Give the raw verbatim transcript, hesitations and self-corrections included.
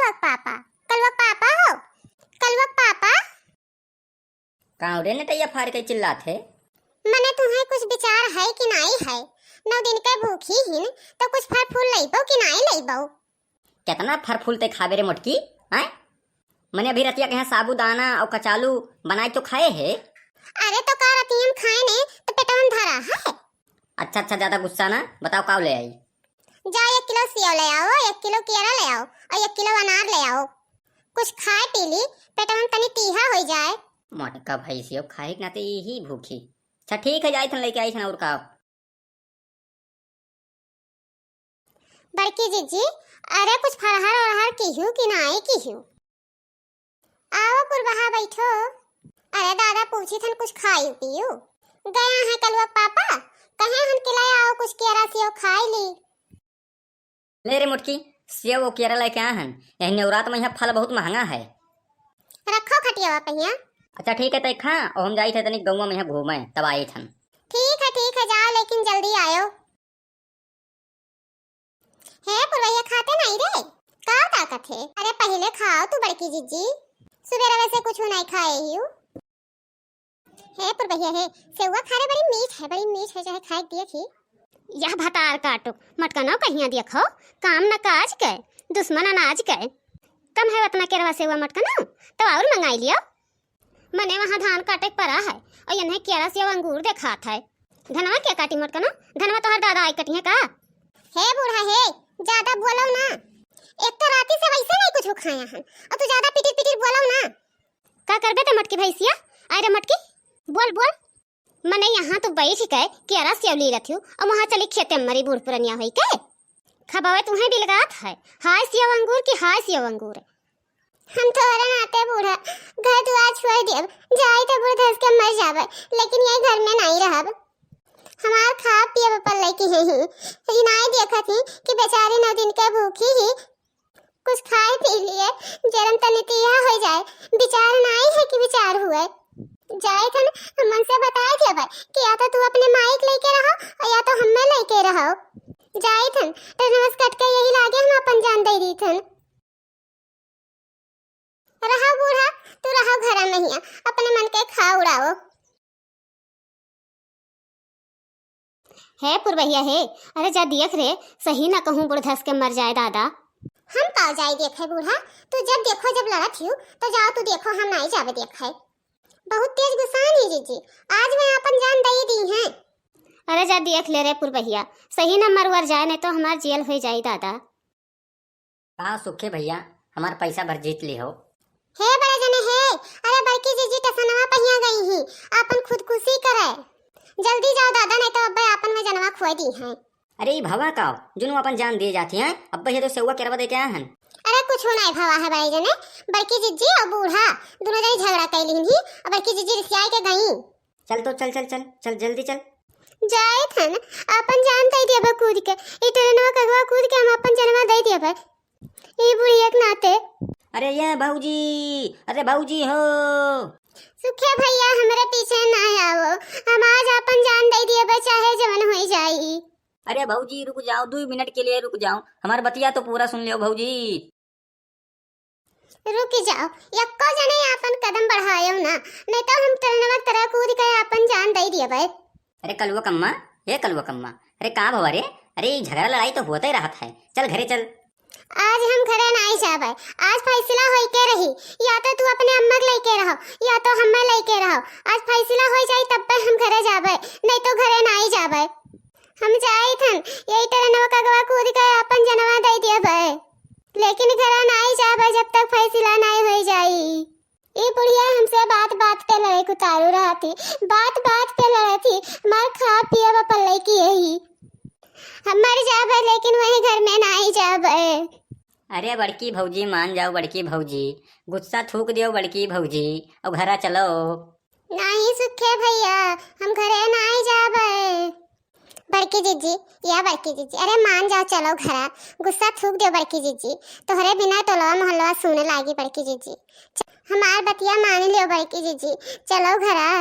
कलुआ पापा, कलुआ पापा हो, कलुआ पापा। काव रे नेटैया फार के चिल्लात है? मने तुहैं कुछ विचार है कि नाई है? नौ दिन के भूखी हिन, तो कुछ फल फूल लइबो कि नाई लइबो? केतना फल फूल ते खाबे रे मोटकी, हैं? मने अभी रतिया के यहाँ साबूदाना और कचालू बनाए तो खाए है। अरे तो का रतियन खाए ने तो पेटवन धरा है। अच्छा, अच्छा, ज्यादा गुस्सा ना, बताओ काव ले आई? जा एक किलो सेव ले आओ, एक किलो केरा ले आओ और एक किलो अनार ले आओ। कुछ खाए पी ली, पेटवन तनी तीहा होइ जाए। मोटका भैंसियो खाए के नाते यही भूखी। अच्छा ठीक है, जाइत हन लेके आइत हन और का। बड़की जिज्जी, अरे कुछ फरहर ओरहर किहू कि नाई किहू? आओ पुरबहा बैठो। अरे दादा पूछी थन कुछ खाई पियू। गया है कलुआ पापा, कहे हन कि ले आओ कुछ केरा सेव खाई ली। ले रे मोटकी, सेव और केरा लेके आ हन। यही नेवरात में यहाँ फल बहुत महंगा है। रखो खटियावा पहिया। अच्छा ठीक है, तै खा और हम जाइत है तनी गौवा में यहाँ घूमे, तब आइत हन। ठीक है, ठीक है, जाओ लेकिन जल्दी आयो। हे पुरवैया खाते नाई रे, का ताकत है? अरे पहिले खाओ तू बड़की जिज्जी, सुबेरवे से कुछ नाई खाए हियू। हे पुरबहिया हे, सेउआ खा रे, बड़ी मीठ है, बड़ी मीठ है, चाहे खाए के दिया थी। यह भतार काटो, मटकनो कहिया देखो, काम न काज के, दुश्मन अनाज के। कम है उतना केरवा सेउआ मटकनो, तो और मंगाई लियो। मने वहाँ धान काटे के परा है, और इन्हें केरा सेव अंगूर देखात है। धनवा के काटी मटकनो, धनवा तोहर दादा आई कटिहे का? हे बूढ़ा हे, ज्यादा बोलो ना, एक तो राती से वैसे नहीं कुछ खाया हन, और तू ज्यादा पिटिर पिटिर बोलो ना। का करबे ते मटकी भैंसिया? आय रे मटकी, बोल, बोल। मने यहाँ तो बैठ के केरा सेव ली रथियो, और वहाँ चली खेते में मरी बूढ़ पुरनिया होई के। खबावे तुम्हें बिलगात है, हाय सेव अंगूर की हाय सेव अंगूर। हम तोहरे नाते बूढ़ा घर दुआर छोड़ देब, जाई तो बूढ़ धस के मर जाबे, लेकिन ये घर में नहीं रहब। हमार खा पिए पर लड़की है ही, ई नाई देखत ही कि बेचारी नौ दिन के भूखी ही, कुछ खाए पी लिए, जरम तनी तीहा हो जाए, विचार नाई है कि विचार हुए। जाइत हन, हम मन से बताए देबै कि या तो तू अपने माई के लेके रहो और या तो हमें लेके रहो। जाइत हन, तो नमस कट के यही लागे हम अपन जान दे दी थन। रहो बूढ़ा, तू रहो घर में हिया, अपने मन के खा उड़ाओ। हे पुरबहिया हे, अरे जा देख रे, सही ना कहूँ बुढ़ धस के मर जाए दादा। हम का जाए देखे बूढ़ा, तू जब देखो जब लड़त हियो, तो जाओ तू देखो, हम नाई जाबे देखे। बहुत तेज गुस्सान ही जीजी, आज मैं अपन जान दे दी हैं। अरे जा देख ले रे पुरबहिया, सही ना मरवर जाए, नहीं तो हमार जेल हो जाई दादा। का सुखे भैया, हमार पैसा भर जीत लिहो। हे बड़े जने हे, अरे बड़की जीजी टसनवा पहिया गई ही, आपन खुदकुशी करे। जल्दी जाओ दादा, नहीं तो अब्बे आपन में जनवा खोए दी हैं। अरे ई भवा का, जुनू अपन जान दिए जाती हैं, अब्बे ये तो सेउआ केरवा दे के आए हन। अरे कुछ नहीं भवा है बड़े जने, बड़की जीजी और बूढ़ा दोनों जने झगड़ा कर लिहिन ही, और बड़की जीजी रिसियाई के गई। चल तो, चल, चल, चल, चल, जल्दी चल। जाइत हन, अपन जान दे देबे कूद के, ई ट्रेनवा के अगवा कूद के हम अपन जनवा दे देबे, ई बुढ़िया के नाते। अरे ये भौजी, अरे भौजी हो। सुखे भैया, हमरे पीछे ना आवो, हम आज अपन जान दे देबे, चाहे जवन होई जाई। अरे भौजी रुक जाओ, दो मिनट के लिए रुक जाओ, हमार बतिया तो पूरा सुन लियो भौजी। रुक जाओ, यक्को जने आपन कदम बढ़ायो ना, नहीं तो हम ट्रेनवा तरह कूद के आपन जान दे दियबे। अरे कलुआ कम्मा, हे कलुआ कम्मा, अरे का भवा रे? अरे ई झगड़ा लड़ाई तो होते रहत है, चल घरे चल। आज हम घरे नाई जाबे, आज फैसला होई के रही, या तो तू अपने अम्मा के लेके रहो, या तो हमें लेके रहो। आज फैसला होई जाई तब पे हम घरे जाबे, नहीं तो घरे नाई जाबे। हम जाइत हन, यही ट्रेनवा के अगवा कूद के आपन जनवा दे दियबे, लेकिन घरा नाई जाबे जब तक फैसला नाई होई जाई। ई बुढ़िया हमसे बात बात पे लड़े उतारू रहती, बात बात पे लड़ती, मार खा पिए बा पल्ले की यही। हम मर जाबे लेकिन वही घर में नाई जाबे। अरे बड़की भौजी मान जाओ, बड़की भौजी गुस्सा थूक दियो बड़की भौजी, और घरा चलो। नाई सुखे भैया, हम घरे नाई जाबे। बड़की जीजी, या बड़की जीजी, अरे मान जाओ, चलो घरा, गुस्सा थूक दियो बड़की जीजी, तोहरे बिना टोलवा मोहल्लवा सूने लागी बड़की जीजी। च-, हमार बतिया मान लियो बड़की जीजी, चलो घरा।